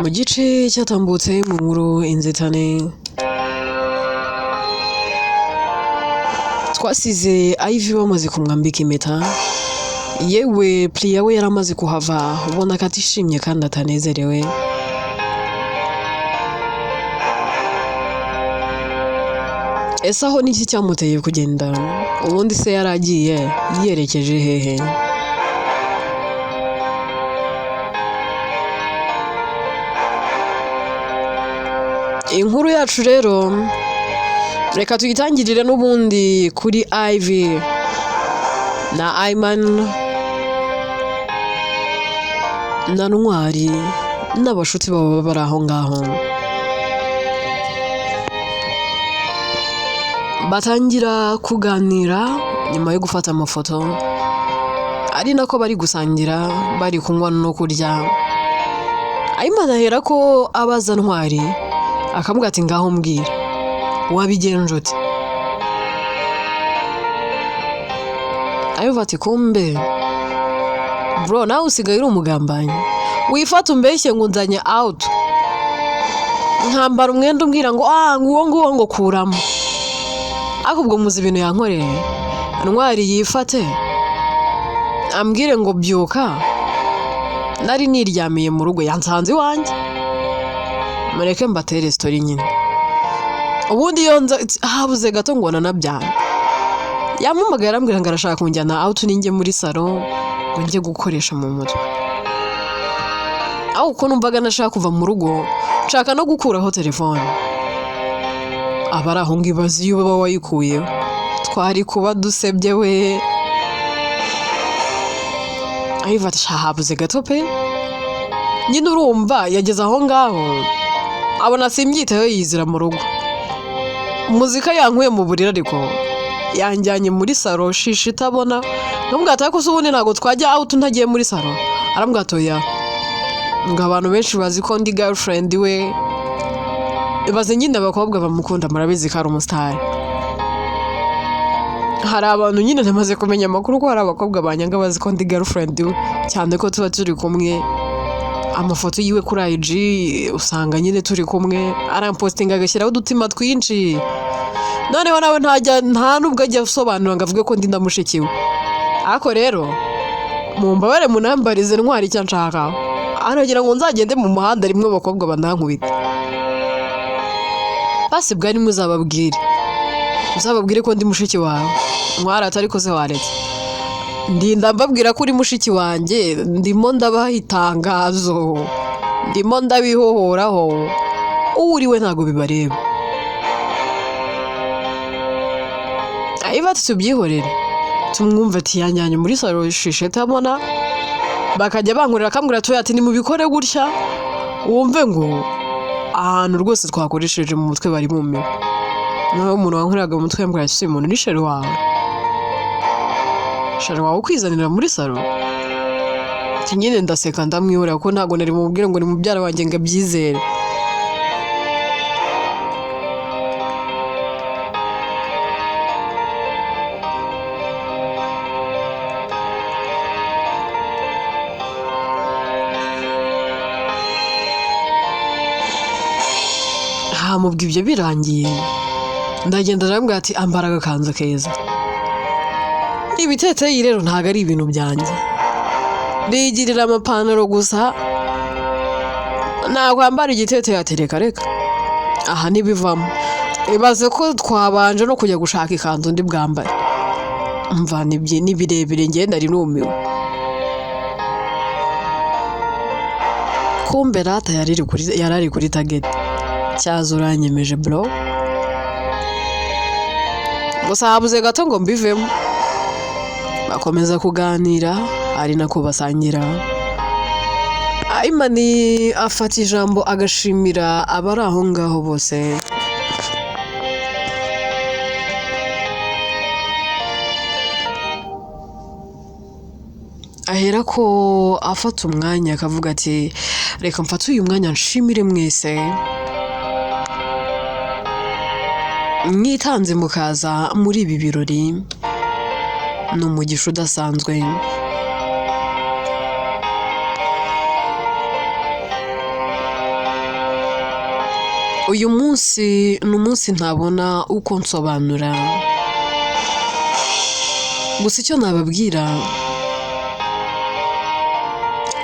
Mu gice cyatambutse mu nkuru inzitane twasize Ivy bamaze kumwambika impeta, yewe Priya we yaramaze kuhava ubona ko atishimye kandi atanezerewe. Ese aho niki cyamuteye kugenda? Ubundi se yari agiye yerekeje hehe? Inkuru yacu rero reka tuyitangirire n'ubundi kuri Ivy na Ayman na Ntwari n'abashuti babo baba bari aho ngaho. Batangira kuganira nyuma yo gufata amafoto, ari nako bari gusangira, bari kunywa no kurya. Ayman ahera ko abaza Ntwari akamubwira ati ngaho mbwira wabigenje ute? Ayoba ati kumbe bro nawe usigaye uri umugambanyi, wifata umbeshye ngo unzanye out nkambara umwenda umbwira ngo ah nguwo nguwo ngo kuramo, ariko ubwo muzi ibintu yankoreye. Ntwari yifate ambwire ngo byuka, nari niryamiye mu rugo yansanze iwanjye, mureke mbatere story nyine. Ubundi iyo nza habuze gato ngo nanabyanga, yampamagaye arambwira ngo arashaka kunjyana out ninjye muri salo ngo njye gukoresha mu mutwe, aho uko numvaga nashaka kuva mu rugo nshaka no gukuraho telefone, aba ari aho ngo ibaze iyo uba wayikuyeho twari kuba dusebye we. Ayiva ati habuze gato pe, nyine urumva yageze aho ngaho abona simbyitayeho yizira mu rugo, muzika yankuye mu buriri ariko yanjyanye muri salo shisha itabona, ndamubwira ati ariko se ubundi ntabwo twajya out ntagiye muri salo, arambwira ati oya, ngo abantu benshi bazi ko ndi girlfriend we, ibaze nyine abakobwa bamukunda murabizi ko ari umusitari. Hari abantu nyine namaze kumenya amakuru ko hari abakobwa banyanga bazi ko ndi girlfriend we, cyane ko tuba turi kumwe, amafoto yiwe kuri IG usanga nyine turi kumwe, arampostinga agashyiraho udutima twinshi, noneho nawe ntajya nta nubwo ajya asobanura ngo avuge ko ndi ndamushiki we. Ariko rero mumbabare munambarize Ntwari icyo nshaka, aragira ngo nzagende mu muhanda rimwe abakobwa banankubita. Basi bwari muzababwire, uzababwire ko ndi mushiki wawe. Ntwari ati ariko se waretse ndinda mbabwira ko uri mushiki wanjye, ndimo ndabaha itangazo, ndimo ndabihohoraho, uwo uri we ntabwo bibareba. Ayiva ati tubyihorere tumwumve ati yanjyanye muri salo shisha itabona, bakajya bankorera akambwira ati nimubikore gutya, wumve ngo ahantu rwose twakoresheje mu mutwe bari bumiwe. Naho umuntu wankoreraga mu mutwe yambwira ati uyu muntu ni sheri wawe, sheri wawe ukwizanira muri salo? Ati nyine ndaseka ndamwihorera kuko ntabwo nari mubwire ngo ni mubyara wanjye ngo abyizere. Hamubwa ibyo birangiye ndagenda arambwira ati ambara agakanzu keza. Ibiteteyi rero ntabwo ari ibintu byanjye, nigirira amapantaro gusa, nakwambara igiteteyi ati reka reka aha ntibivamo. Ibaze ko twabanje no kujya gushaka ikanzu ndi bwambare, mva ni birebire njye nari numiwe. Kumbe rata yarari kuri target, cyaza uranyemeje bro, gusa habuze gato ngo mbivemo. Bakomeza kuganira ari nako basangira, Ayimani afata ijambo agashimira abari aho ngaho bose. Ahera ko afata umwanya akavuga ati reka mfate uyu mwanya nshimire mwese mwitanze mukaza muri ibi birori, ni umugisha udasanzwe. Uyu munsi ni umunsi ntabona uko nsobanura. Gusa icyo nababwira,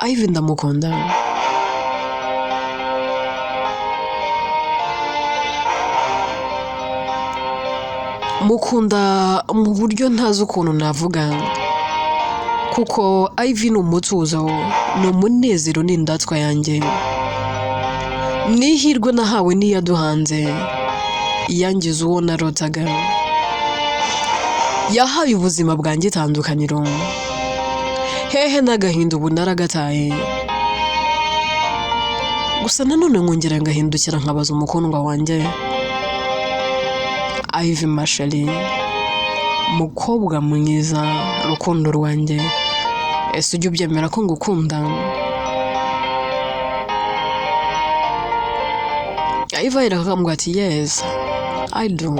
Ivy ndamukunda. Mukunda mu buryo ntazi ukuntu navuga, kuko Ivy ni umutuzo, ni umunezero, ni indatwa yanjye, ni ihirwe nahawe n'iyaduhanze, yangize uwo narotaga, yahaye ubuzima bwanjye itandukaniro. Hehe n'agahinda, ubu naragataye. Gusa nanone nkongera ngahindukira nkabaza umukundwa wanjye Ivy: "Ma chérie, mukobwa mwiza, rukundo rwanjye, ese ujya ubyemera ko ngukunda?" Ivy ahera akambwira ati: "Yes, I do,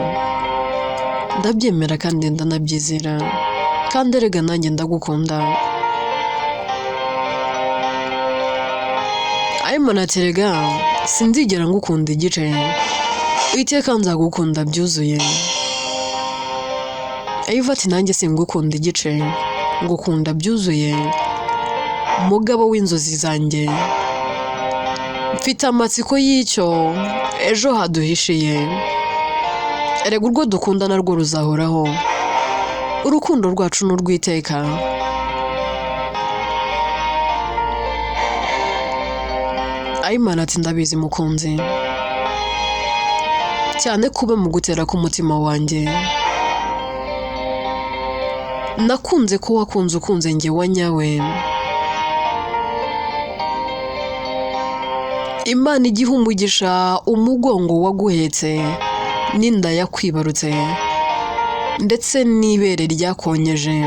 ndabyemera kandi ndanabyizera, kandi erega nanjye ndagukunda." Ayimana ati: "Erega sinzigera ngukunda igice, iteka nzagukunda byuzuye." Ivy ati: "Nanjye singukunda igice, ngukunda byuzuye, mugabo w'inzozi zanjye. Mfite amatsiko y'icyo ejo haduhishiye. Erega urwo dukunda narwo ruzahoraho, urukundo rwacu ni urw'iteka." Ayimana ati: "Ndabizi mukunzi, cyane kuba mu gutera k'umutima wanjye. Nakunze ko wakunze, ukunze njye wa nyawe. Imana igiha umugisha umugongo waguhetse n'inda yakwibarutse ndetse n'ibere ryakonyeje,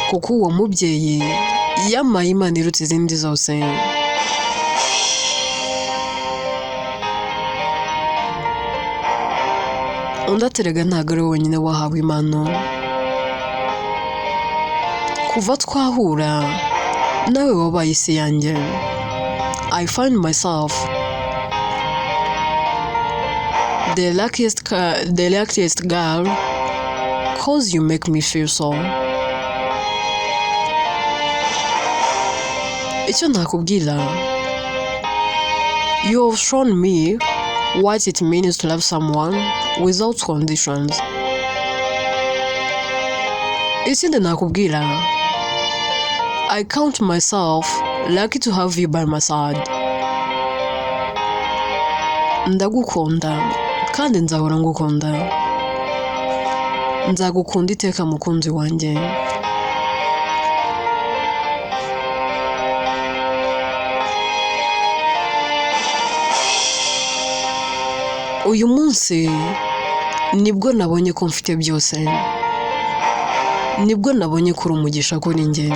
kuko uwo mubyeyi yamaye Imana iruta izindi zose." Undi ati: "Erega ntabwo ari we wenyine wahawe impano. Kuva twahura nawe wabaye isi yanjye. I find myself the luckiest girl 'cause you make me feel so. Icyo nakubwira, you have shown me what it means to love someone without conditions. Ikindi nakubwira, I count myself lucky to have you by my side. Ndagukunda kandi nzahora ngukunda, nzagukunda iteka, mukunzi wanjye." Uyu munsi nibwo nabonye ko mfite byose, nibwo nabonye ko uri umugisha kuri njye."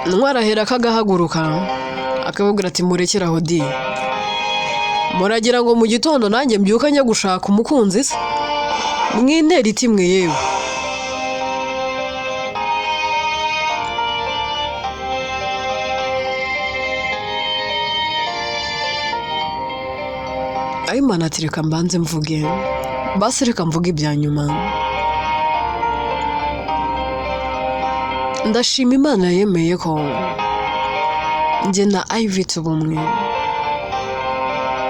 Ntwari ahera akagahaguruka akababwira ati: "Murekere aho di! Muragira ngo mu gitondo nanjye mbyuka njya gushaka umukunzi se? Mwintera iti mwe yewe!" Ayimana ati: "Reka mbanze mvuge basi, reka mvuge ibya nyuma. Ndashima Imana yemeye ko njye na Ivy tuba umwe,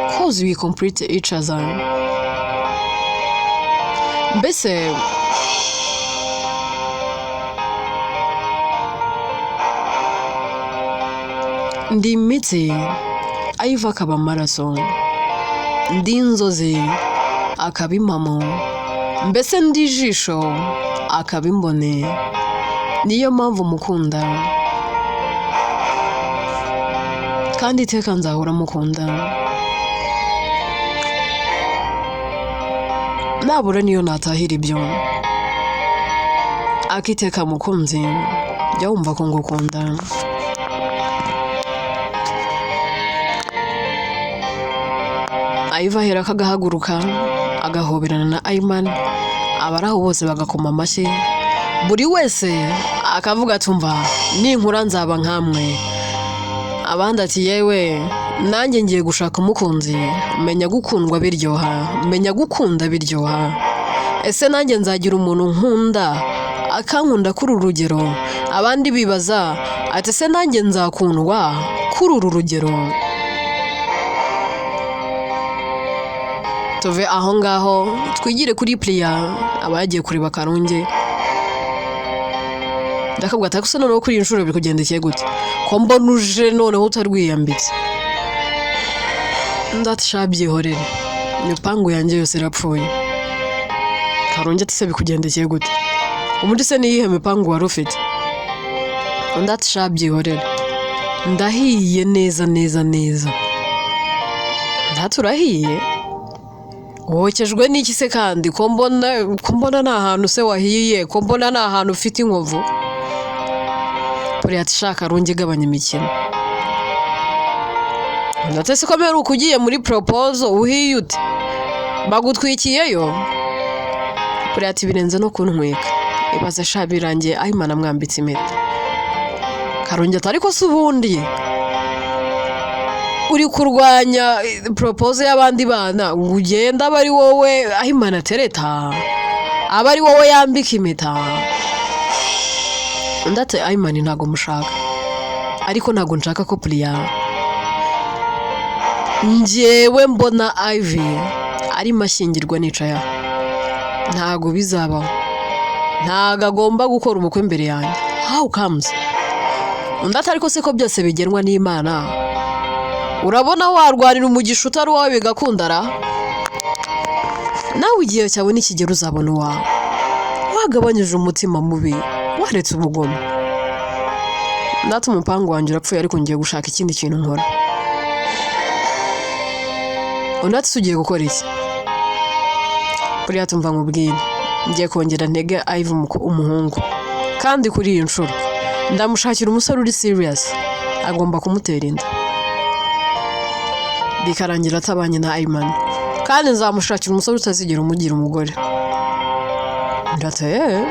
'cause we complete each other. Mbese ndi imitsi, Ivy akaba amaraso, ndi inzozi, akaba impamo, mbese ndi ijisho, akaba imbone. Niyo mpamvu mukunda kandi iteka nzahora mukunda. Nabura niyo natahira ibyo akiteka. Mukunzi, jya wumva ko ngukunda." Ivy ahera akagahaguruka agahoberana na Ayman. Abari aho bose bagakoma amashyi, buri wese akavuga ati: "Umva, ninkura nzaba nkamwe." Abandi ati: "Yewe, nanjye ngiye gushaka umukunzi, menya gukundwa biryoha, menya gukunda biryoha. Ese nanjye nzagira umuntu nkunda akankunda kuri uru rugero?" Abandi bibaza ati: "Ese nanjye nzakundwa kuri uru rugero?" Tuve aho ngaho twigire kuri Puriya. Aba yagiye kureba Karunge, ndakabwira ati: "Gusa noneho kuri iyi nshuro biri kugendekeye gute, ko mbona uje noneho utarwiyambitse?" Ndati: "Sha, byihorere, imipangu yanjye yose irapfuye." Karungi ati: "Se bikugendekeye gute? Ubundi se niyihe mipangu wari ufite?" Undi ati: "Sha, byihorere, ndahiye neza neza neza." Ndati: "Urahiye? Wokejwe n'iki se kandi, ko mbona nta hantu se wahiye, ko mbona nta hantu ufite inkovu?" Puriya ati: "Sha Karungi, igabanya imikino." Undi ati: "Se ko mperuka ugiye muri proposal, uhiye ute? Bagutwikiyeyo?" Puriya ati: "Birenze no kuntwika. Ibaze sha, birangiye Ayimana amwambitse impeta." Karungi ati: "Ariko se ubundi uri kurwanya proposal y'abandi bana ngo ugende aba ari wowe Ayimana atereta, aba ari wowe yambika impeta?" Undi ati: "Ayimani ntabwo mushaka, ariko ntabwo nshaka ko Puriya, njyewe mbona Ivy arimo ashyingirwa nicaye aha. Ntabwo bizabaho, ntabwo agomba gukora ubukwe imbere yanjye. How comes?" Undi ati: "Ariko se ko byose bigenwa n'Imana, urabona warwanira umugisha utari uwawe bigakunda ra? Nawe igihe cyawe nikigera uzabona uwawe. Wagabanyije umutima mubi, waretse ubugome." Ndate: "Umupangu wanjye urapfuye, ariko ngiye gushaka ikindi kintu nkora." Undi ati: "Ugiye gukora iki?" Buriya tumva nkubwire, ngiye kongera ntege Ivy umuhungu, kandi kuri iyi nshuro ndamushakira umusore uri serious. Agomba kumutera inda bikarangira atabanye na Ayman, kandi nzamushakira umusore utazigera umugira umugore." Ndate: "Eee,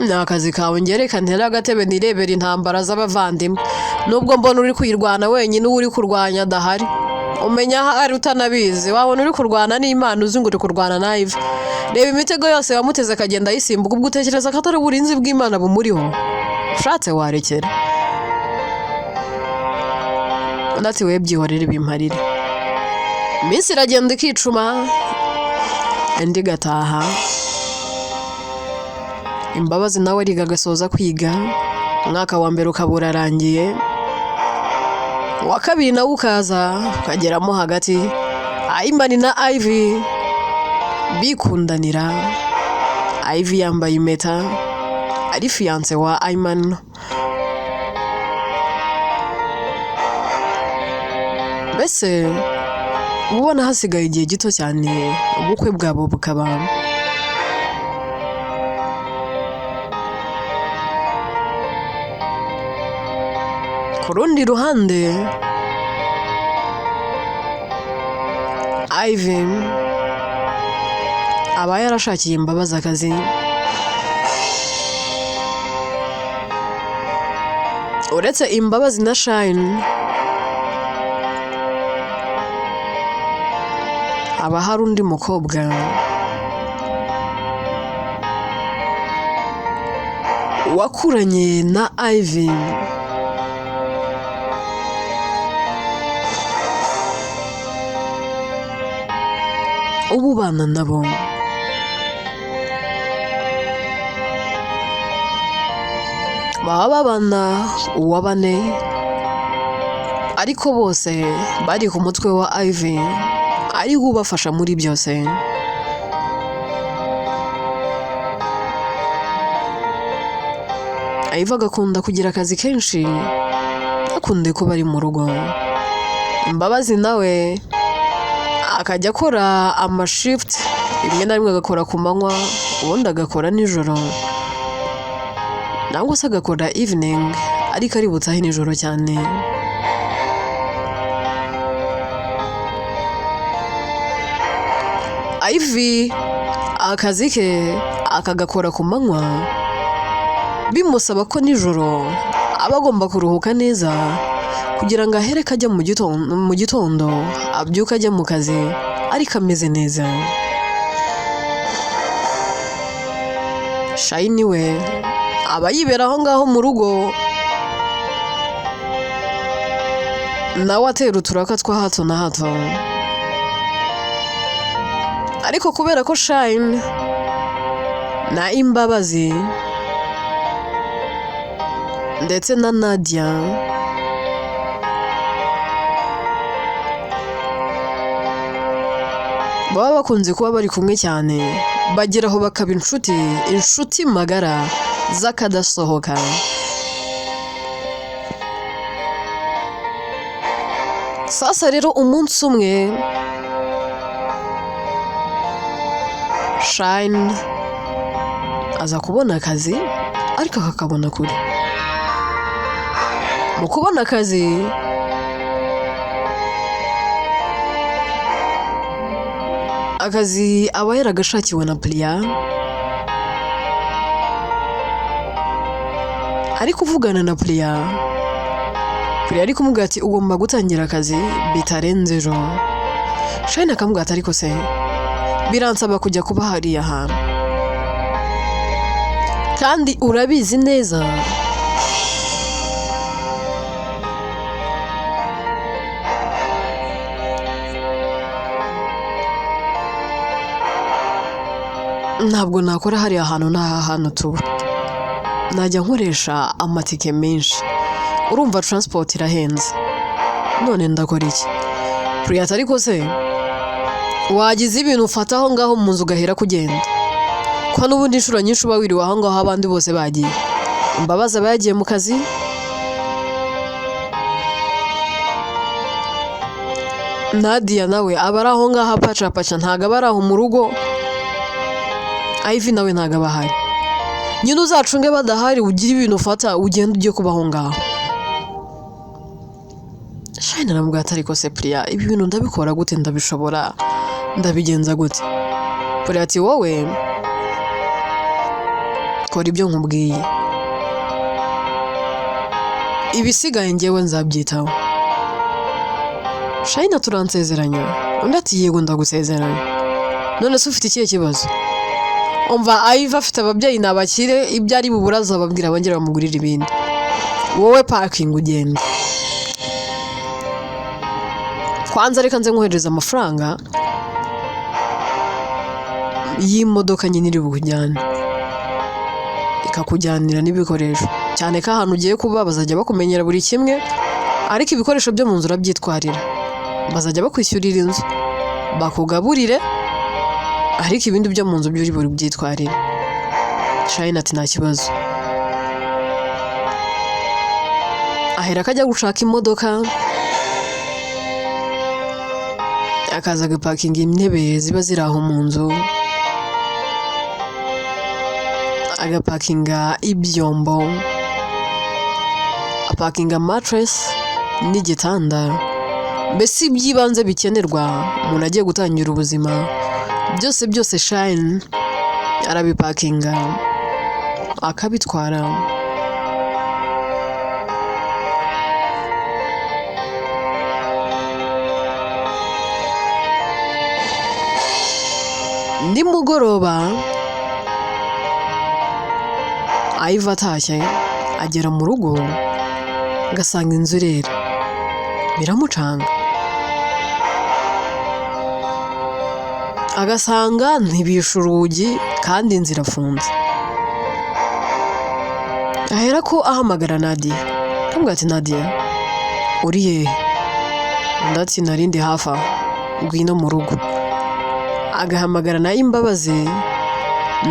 ni akazi kawe. Ngereka ntere agatebe nirebera intambara z'abavandimwe, nubwo mbona uri kuyirwana wenyine, uwo uri kurwanya adahari. Umenya ahari utanabizi, wabona uri kurwana n'Imana uzi ngo uri kurwana na Ivy. Reba imitego yose wamuteze akagenda ayisimbuka. Ubwo utekereza ko atari uburinzi bw'Imana bumuriho? Ushatse warekera." Undi ati: "We byihorere, bimparire." Iminsi iragenda ikicuma, indi igataha. Imbabazi nawe ariga, agasoza kwiga, umwaka wa mbere ukaba urarangiye, uwa kabiri nawe ukaza ukageramo hagati. Ayimani na Ivy bikundanira, Ivy yambaye impeta, ari fiancé wa Ayimani. Mbese uba ubona hasigaye igihe gito cyane ubukwe bwabo bukaba. Ku rundi ruhande, Ivy aba yarashakiye Imbabazi akazi. Uretse Imbabazi na Shine, haba hari undi mukobwa wakuranye na Ivy, uba ubana nabo. Baba babana uwa bane, ariko bose bari ku mutwe wa Ivy, ari we ubafasha muri byose. Ivy agakunda kugira akazi kenshi, akunde kuba ari mu rugo. Imbabazi nawe akajya akora amashift, rimwe na rimwe agakora ku manywa, ubundi agakora nijoro, nangwa se agakora evening, ariko ari butahe nijoro cyane. Ivy Akazi ke akagakora ku manywa, bimusaba ko nijoro aba agomba kuruhuka neza kugira ngo ahere ko ajya mu gitondo abyuke ajya mu kazi ariko ameze neza. Shayini we aba yibera aho ngaho mu rugo, nawe atera uturaka twa hato na hato. Ariko kubera ko Shayini na Imbabazi ndetse na Nadia baba bakunze kuba bari kumwe cyane, bagera aho bakaba inshuti, inshuti magara z'akadasohoka. Sasa rero umunsi umwe Shayini aza kubona akazi, ariko akakabona kure. Mu kubona akazi akazi aba yaragashakiwe na Priya, ari kuvugana na Priya, Priya ari kumubwira ati ugomba gutangira akazi bitarenze ejo. Shayini akamubwira ati ariko se biransaba kujya kuba hariya hantu, kandi urabizi neza ntabwo nakora hariya hantu n'aha hantu tuba, najya nkoresha amatike menshi, urumva transport irahenze, none ndakora iki? Priya ati ariko se wagize ibintu ufata aho ngaho mu nzu ugahera kugenda, ko n'ubundi inshuro nyinshi uba wiriwe aho ngaho abandi bose bagiye. Imbabazi aba yagiye mu kazi, Nadia nawe aba ari aho ngaho apacapaca, ntabwo aba ari aho mu rugo. Ivy nawe ntabwo aba ahari. Nyine uzacunge badahari, ugire ibintu ufata ugende ujye kuba aho ngaho. Shayini aramubwira ati ariko se Priya, ibi bintu ndabikora gute, ndabishobora, ndabigenza gute? Priya ati wowe kora ibyo nkubwiye, ibisigaye njyewe nzabyitaho. Shayini turansezeranya. Undi ati yego ndagusezeranya. None se ufite ikihe kibazo? Umva Ivy afite ababyeyi ni abakire, ibyo ari bubure azababwira bongere bamugurire ibindi, wowe pakingi ugende. Kwanza reka nze nkoherereza amafaranga y'imodoka nyine iri bukujyane, ikakujyanira n'ibikoresho, cyane ko ahantu ugiye kuba bazajya bakumenyera buri kimwe, ariko ibikoresho byo mu nzu urabyitwarira, bazajya bakwishyurira inzu bakugaburire, ariko ibindi byo mu nzu byo uri bubyitwarire. Shayini ati nta kibazo. Ahera ko ajya gushaka imodoka, akaza agapakinga intebe ziba ziri aho mu nzu, agapakinga ibyombo, apakinga matiresi n'igitanda, mbese iby'ibanze bikenerwa umuntu agiye gutangira ubuzima byose byose Shayini arabipakinga akabitwara. Nimugoroba Ivy atashye agera mu rugo agasanga inzu irera, biramucanga, agasanga ntibishe urugi kandi inzu irafunze. Ahera ko ahamagara Nadia, akamubwira ati Nadia uri hehe? Undi ati nari ndi hafi aho, ngwino mu rugo. Agahamagara nayo Imbabazi,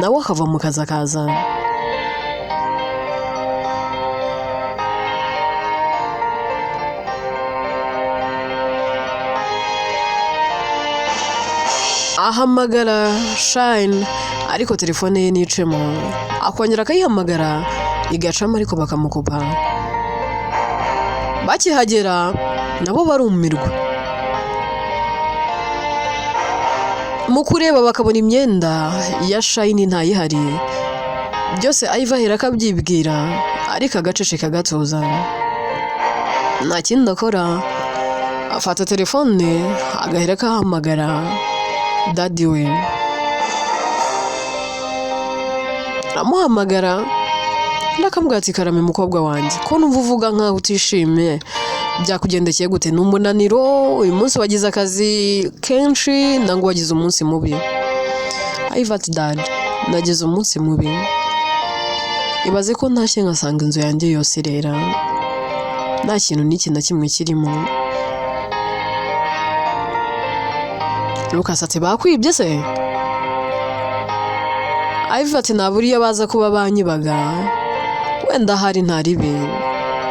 nawe akava mu kazi akaza. Ahamagara Shayini ariko telefone ye nicemo, akongera akayihamagara igacamo ariko bakamukupa. Bakihagera nabo barumirwa, Mu kureba bakabona imyenda ya Shayini ntayihari. Byose Ivy ahera akabyibwira, ariko agaceceka agatuza, nta kindi akora. Afata telefone agahera akahamagara daddy we. Amuhamagara, undi akamubwira ati: "Karame mukobwa wanjye, ko numva uvuga nkaho utishimye, byakugendekeye gute? Ni umunaniro? Uyu munsi wagize akazi kenshi nangwa wagize umunsi mubi?" Ivy ati: "Dad, nagize umunsi mubi. Ibaze ko ntashye ngasanga inzu yanjye yose irera, nta kintu n'iki na kimwe kirimo." Lucas ati: "Bakwibye se?" Ivy ati: "Nabura, iyo baza kuba banyibaga wenda hari ntaribi,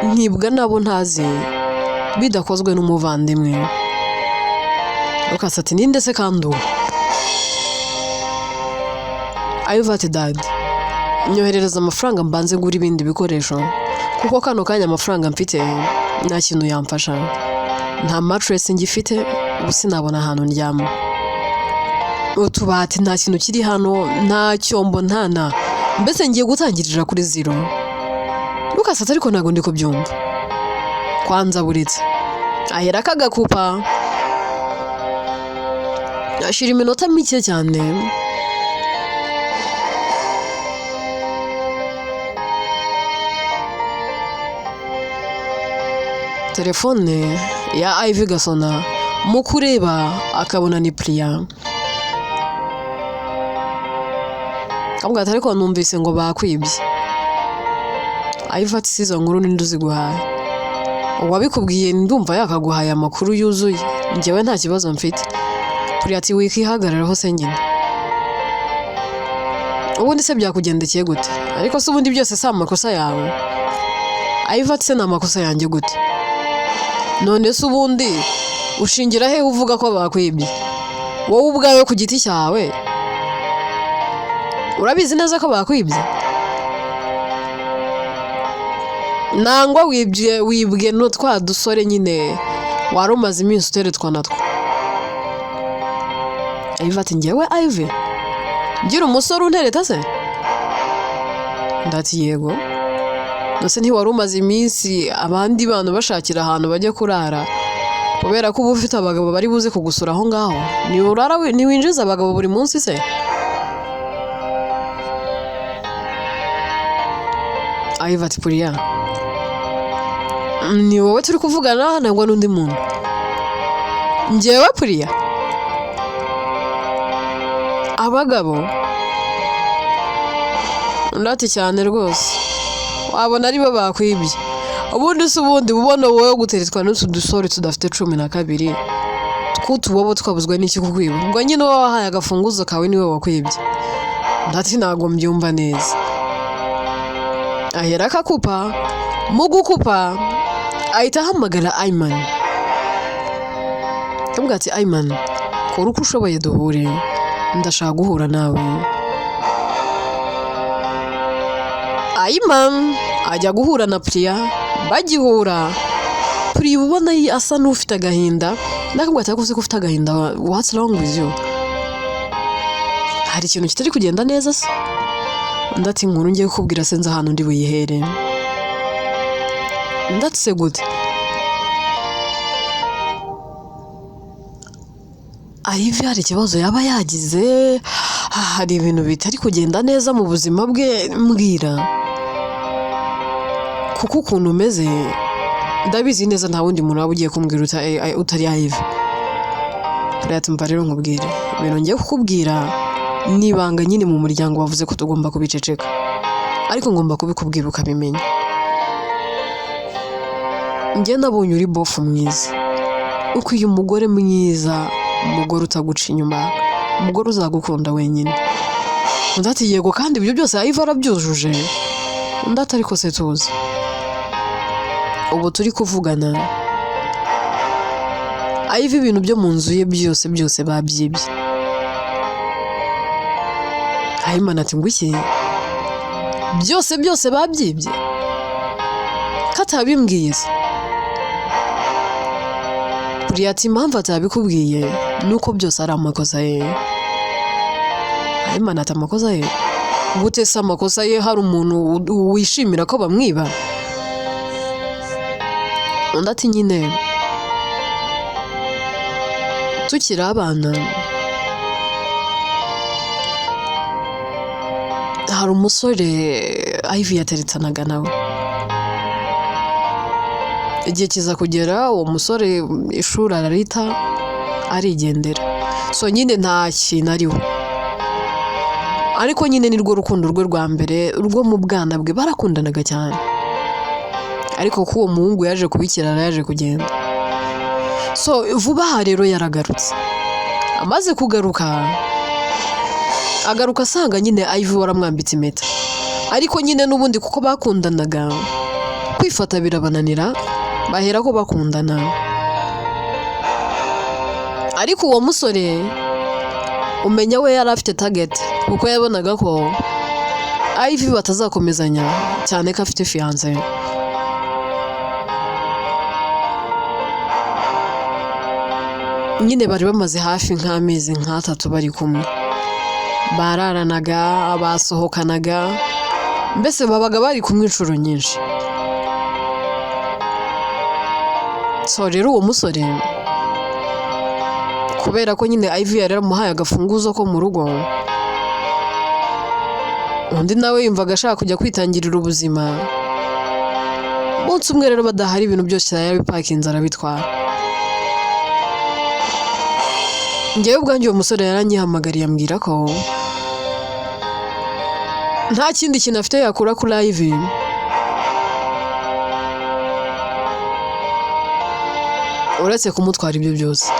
nkibwa nabo ntazi, bidakozwe n'umuvandimwe." Lucas ati: "Ninde se kandi uwo?" Ivy ati: "Dad, nyoherereza amafaranga mbanze ngura ibindi bikoresho, kuko kano kanya amafaranga mfite nta kintu yamfasha. Nta mattress ngifite, ubu sinabona ahantu ndyama. Utubati, nta kintu kiri hano, nta cyombo, nta na mbese ngiye gutangirira kuri zero." Lucas ati: "Ariko ntabwo ndi kubyumva." Kwanza buretse ahera akagakupa, ashira iminota mike cyane, telefone ya Ivy gasona. Mu kureba akabona ni Priya. Akamubwira ati: "Ariko numvise ngo bakwibye." Ivy ati: "Si izo nkuru ninde uziguhaye? Uwabikubwiye ndumva yakaguhaye amakuru yuzuye, njyewe nta kibazo mfite." Priya ati: "Wikihagararaho se nyine, ubundi se byakugendekeye gute? Ariko se ubundi byose si amakosa yawe?" Ivy ati: "Se ni amakosa yanjye gute? None se ubundi ushingira he uvuga ko bakwibye? Wowe ubwawe ku giti cyawe urabizi neza ko bakwibye, nangwa wibye wibwe no twa dusore nyine wari umaze iminsi uteretwa natwo?" Ivy ati: "Njyewe Ivy ngira umusore untereta se?" Ndati: "Yego, ndetse ntiwari umaze iminsi abandi bantu bashakira ahantu bajya kurara kubera ko uba ufite abagabo bari buze kugusura aho ngaho? Ntiurara ntiwinjiza abagabo buri munsi se?" Ivy ati: "Puriya, ni wowe turi kuvugana nangwa n'undi muntu? Njyewe Puriya abagabo?" Undi ati: "Cyane rwose, wabona aribo bakwibye. Ubundi se ubundi ubona wowe guteretswa n'utu dusore tudafite 12 tw'utubobo twabuzwe n'iki kukwiba? Ubwo nyine uwo wahaye agafunguzo kawe niwe wakwibye." Undi ati: "Ntabwo mbyumva neza." Ahera akakupa. Mu gukupa ahita ahamagara Ayman, akamubwira ati: "Ayman, kora uko ushoboye duhure, ndashaka guhura nawe." Ayman ajya guhura na Priya. Bagihura, Priya ubona asa n'ufite agahinda. Ndakubwira ati: "Ariko se ko ufite agahinda, what's wrong with you? Hari ikintu kitari kugenda neza se?" Undi ati: "Inkuru ngiye kukubwira sinzi ahantu ndi buyihere." Undi ati: "Se gute?" Ivy hari ikibazo yaba yagize? Hari ibintu bitari kugenda neza mu buzima bwe? Mbwira, kuko ukuntu umeze ndabizi neza nta wundi muntu waba ugiye kumbwira utari Ivy. Ati: "Mva rero nkubwire, ibintu ngiye kukubwira ni ibanga nyine mu muryango, wavuze ko tugomba kubiceceka, ariko ngomba kubikubwira ukabimenya. Njye nabonye uri bofu mwiza, ukwiye umugore mwiza, umugore utaguca inyuma, umugore uzagukunda wenyine." Undi ati: "Yego, kandi ibyo byose Ivy arabyujuje." Undi ati: "Ariko se tuzi ubu turi kuvugana, Ivy ibintu byo mu nzu ye byose byose babyibye." Ayimana ati: "Ngo iki? Byose byose babyibye? Ko atabimbwiye se?" Buriya ati: "Impamvu atabikubwiye ni uko byose ari amakosa ye." Ayimana ati: "Amakosa ye gute se? Amakosa ye? Hari umuntu wishimira ko bamwiba?" Undi ati: "Nyine tukiri abana hari umusore Ivy yateretsanaga nawe. Igihe kiza kugera, uwo musore ishuri ararita arigendera. So nyine nta kintu ariwe, ariko nyine nirwo rukundo rwe rwa mbere rwo mu bwana bwe. Barakundanaga cyane, ariko ko uwo muhungu yaje kubikirara, yaje kugenda. So vuba aha rero yaragarutse. Amaze kugaruka, agaruka asanga nyine Ivy waramwambitse impeta, ariko nyine n'ubundi kuko bakundanaga, kwifata birabananira, bahera ko bakundana. Ariko uwo musore umenya we yari afite target, kuko yabonaga ko Ivy batazakomezanya, cyane ko afite fiancé. Nyine bari bamaze hafi nk'amezi nk'atatu bari kumwe, bararanaga, basohokanaga, mbese babaga bari kumwe inshuro nyinshi. So rero uwo musore, kubera ko nyine Ivy yari yaramuhaye agafunguzo ko mu rugo, undi nawe yumvaga ashaka kujya kwitangirira ubuzima. Umunsi umwe rero badahari, ibintu byose yarabipakinze arabitwara. Njyewe ubwanjye uwo musore yaranyihamagariye, ambwira ko nta kindi kintu afite yakura kuri Ivy uretse kumutwara ibyo byose.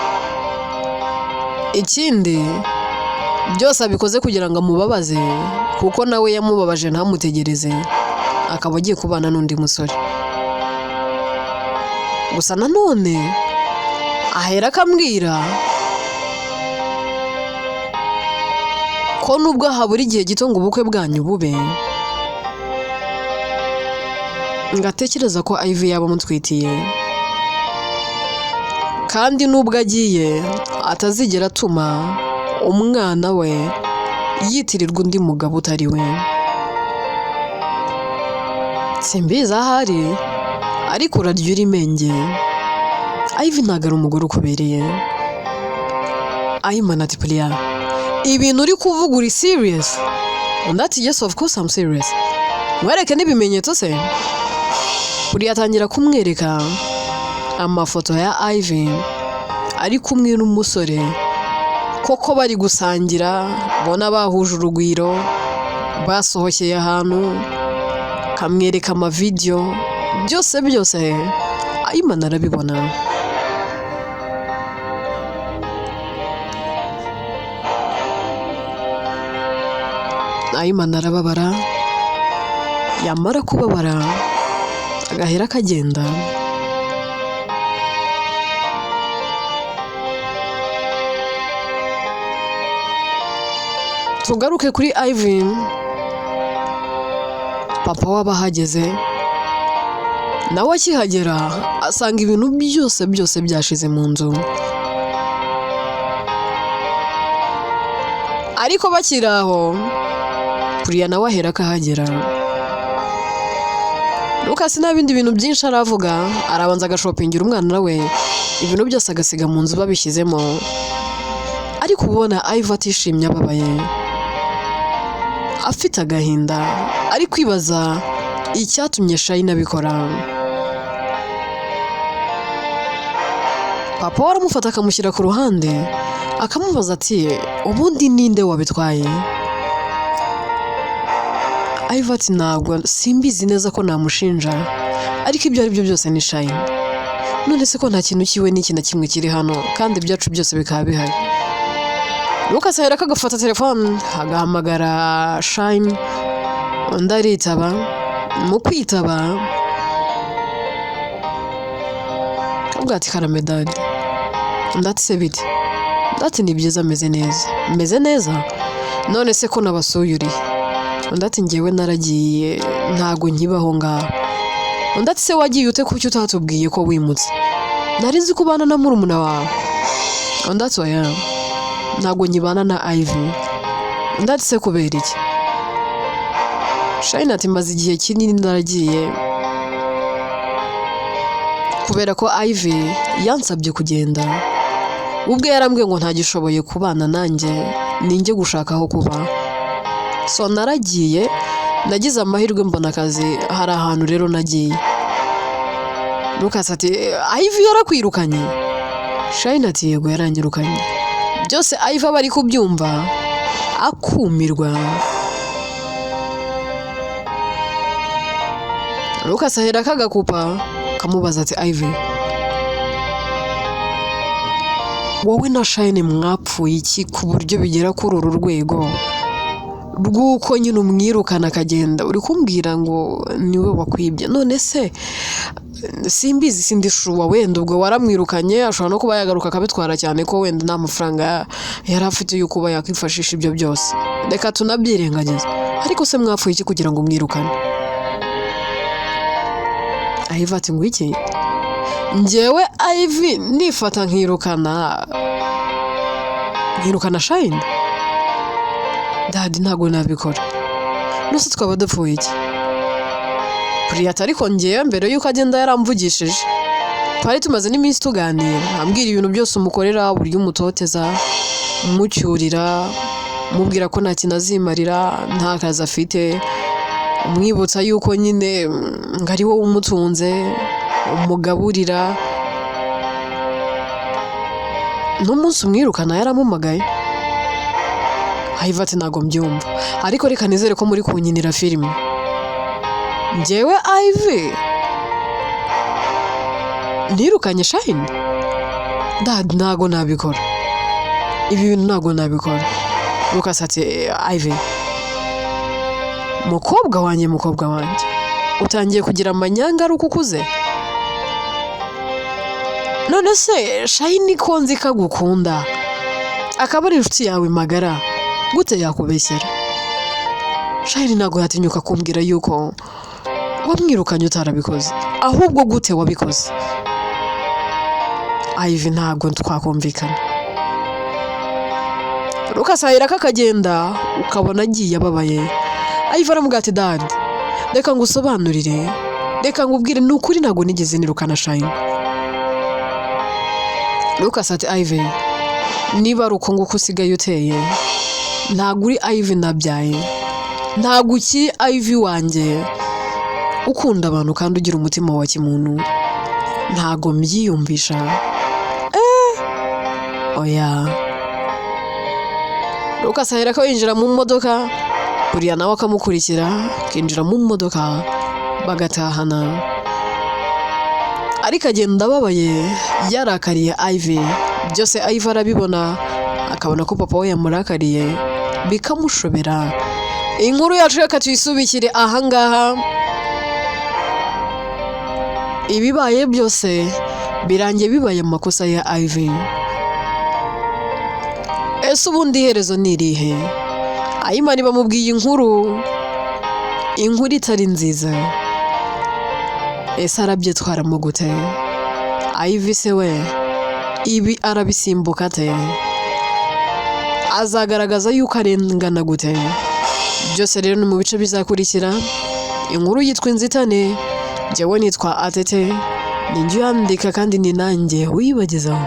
Ikindi, byose abikoze kugira ngo amubabaze, kuko nawe yamubabaje ntamutegereze, akaba agiye kubana n'undi musore. Gusa nanone ahera akambwira ko nubwo habura igihe gito ngo ubukwe bwanyu bube, ngatekereza ko Ivy yaba amutwitiye, kandi nubwo agiye atazigera atuma umwana we yitirirwa undi mugabo utari we. Simbizi ahari, ariko urarya uri menge. Ivy ntabwo ari umugore ukubereye." Ayimana ati: "Puriya, ibintu uri kuvuga uri serious?" Undi ati: "Yes, of course I'm serious. Mwereke n'ibimenyetso se?" Puriya atangira kumwereka amafoto ya Ivy ari kumwe n'umusore, koko bari gusangira, bona bahuje urugwiro, basohokeye ahantu, kamwereka amavideyo, byose byose Ayimana arabibona. Ayimana arababara, yamara kubabara agahera akagenda. Tugaruke kuri Ivy. Papa we aba ahageze, nawe akihagera asanga ibintu byose byose byashize mu nzu. Ariko bakiri aho, Puriya nawe ahera akahagera. Lucas nta bindi bintu byinshi aravuga, arabanza agashopingira umwana we, ibintu byose agasiga mu nzu babishyizemo. Ariko ubona Ivy atishimye, ababaye, afite agahinda, ari kwibaza icyatumye Shayina abikora. Papa we aramufata akamushyira ku ruhande, akamubaza ati: "Ubundi ninde wabitwaye?" Ivy ati: "Ntabwo simbizi neza ko namushinja, ariko ibyo ari byo byose ni Shayina. None se ko nta kintu kiwe n'iki na kimwe kiri hano, kandi ibyacu byose bikaba bihari?" Lucas ahera agafata telefone agahamagara Shine, undi aritaba. Mu kwitaba akavuga ati: "Karame daddy." Undi ati: "Se bite?" Undi ati: "Ni byiza, ameze neza." "Meze neza? None se ko nabasuye uri?" Undi ati: "Njyewe naragiye, ntago nkibaho ngaho." Undi ati: "Se wagiye ute? Kuki utatubwiye ko wimutse? Nari nzi ko ubana na murumuna wawe." Undi ati: "Oya, ntabwo nkibana na Ivy." Undi ati: "Se kubera iki?" Shayini ati: "Maze igihe kinini naragiye kubera ko Ivy yansabye kugenda. Ubwe yarambwiye ngo ntagishoboye kubana nanjye, ninjye gushaka aho kuba. So naragiye, nagize amahirwe mbona akazi, hari ahantu rero nagiye." Lucas ati: "Ivy yarakwirukanye?" Shayini ati: "Yego, yaranyirukanye." Byose Ivy aba ari kubyumva akumirwa. Lucas ahera akagakupa kamubaza ati: "Ivy, wowe na Shayini mwapfuye iki ku buryo bigera kuri uru rwego rw'uko nyine umwirukana akagenda? Uri kumbwira ngo niwe wakwibye. None se simbizi, sindi sure, wenda ubwo waramwirukanye ashobora no kuba yagaruka akabitwara, cyane ko wenda nta mafaranga yari afite yo kuba yakwifashisha ibyo byose. Reka tunabyirengagize, ariko se mwapfuye iki kugira ngo umwirukane?" Ivy ati: "Ngo iki? Njyewe Ivy nifata nkirukana Shayini? Daddy, ntabwo nabikora. Nose twaba dupfuye iki?" Puriyata ariko ngewe mbere y'uko agenda yaramvugishije, twari tumaze n'iminsi tuganira, ambwira ibintu byose umukorera, uburyo umutoteza, umucyurira, umubwira ko nta kintu azimarira, nta kazi afite, umwibutsa yuko nyine ngo ari wowe umutunze, umugaburira. N'umunsi umwirukana yaramumagaye. Ivy ati: "Ntabwo mbyumva, ariko reka nizere ko muri kunkinira filime. Njyewe Ivy ntirukanye Shayini? Daddy, ntabwo nabikora, ibi bintu ntabwo nabikora." Lucas ati: "Ivy, mukobwa wanjye, mukobwa wanjye, utangiye kugira amanyanga ari uko ukuze. None se Shayini ko nzi ko agukunda, akaba ari inshuti yawe magara, gute yakubeshyera? Shayini ntabwo yatinyuka kumbwira yuko wamwirukanye utarabikoze. Ahubwo gute wabikoze? Ivy, ntabwo twakumvikana." Lucas ahera akagenda, ukabona agiye ababaye. Ivy aramubwira ati: "Daddy, reka ngusobanurire, reka ngubwire, ni ukuri ntabwo nigeze nirukana Shayini." Lucas ati: "Ivy, niba ari uko nguko usigaye uteye, ntabwo uri Ivy nabyaye, ntabwo ukiri Ivy wanjye ukunda abantu kandi ugira umutima wa kimuntu. Ntabwo mbyiyumvisha, oya." Lucas ahera ko yinjira mu modoka, buriya nawe akamukurikira akinjira mu modoka bagatahana, ariko agenda ababaye, yarakariye Ivy. Byose Ivy arabibona, akabona ko papa we yamurakariye, bikamushobera. Inkuru yacu reka tuyisubikire ahangaha. Ibibaye byose birangiye bibaye amakosa ya Ivy. Ese ubundi iherezo ni irihe? Ayimani bamubwiye inkuru itari nziza. Ese arabyitwaramo gute? Ivy se we ibi arabisimbuka ate? Azagaragaza yuko arengana gute? Byose rero ni mu bice bizakurikira. Inkuru yitwa Inzitane. Njyewe nitwa Atete, ni njye uyandika kandi ni nanjye uyibagezaho.